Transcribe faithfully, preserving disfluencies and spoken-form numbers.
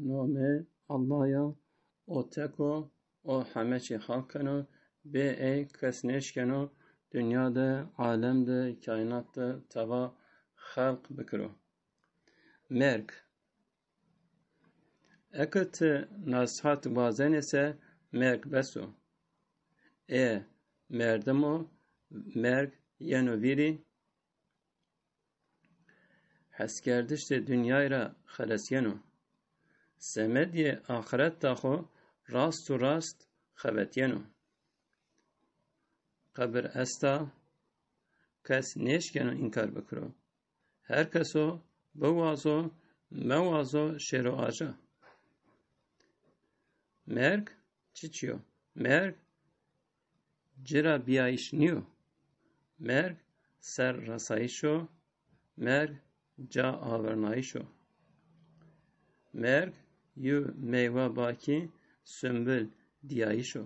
Nomê Allah ya, o tek o, o heme çî xelq keno, bê ey kes nêşkeno dinya de, alem de, kaînat de teva xelq bikiro. Merg. Eke ti nasihat wazenê se merg bes o. Ê merdimo merg yeno vîrî, heskerdiş de dinyay ra xeles yeno. Semedê axiret da xo rast û rast xebetîyeno. Qebir esta, kes nêşkeno înkar bikiro. Her keso biwazo mewazo şêro aja. Merg çiçî yo? Merg ci ra bîyayîş nîyo. Merg ser resayîş o. Merg ca avernayîş o. Merg yew meywe bakî sumbil dîyayîş o.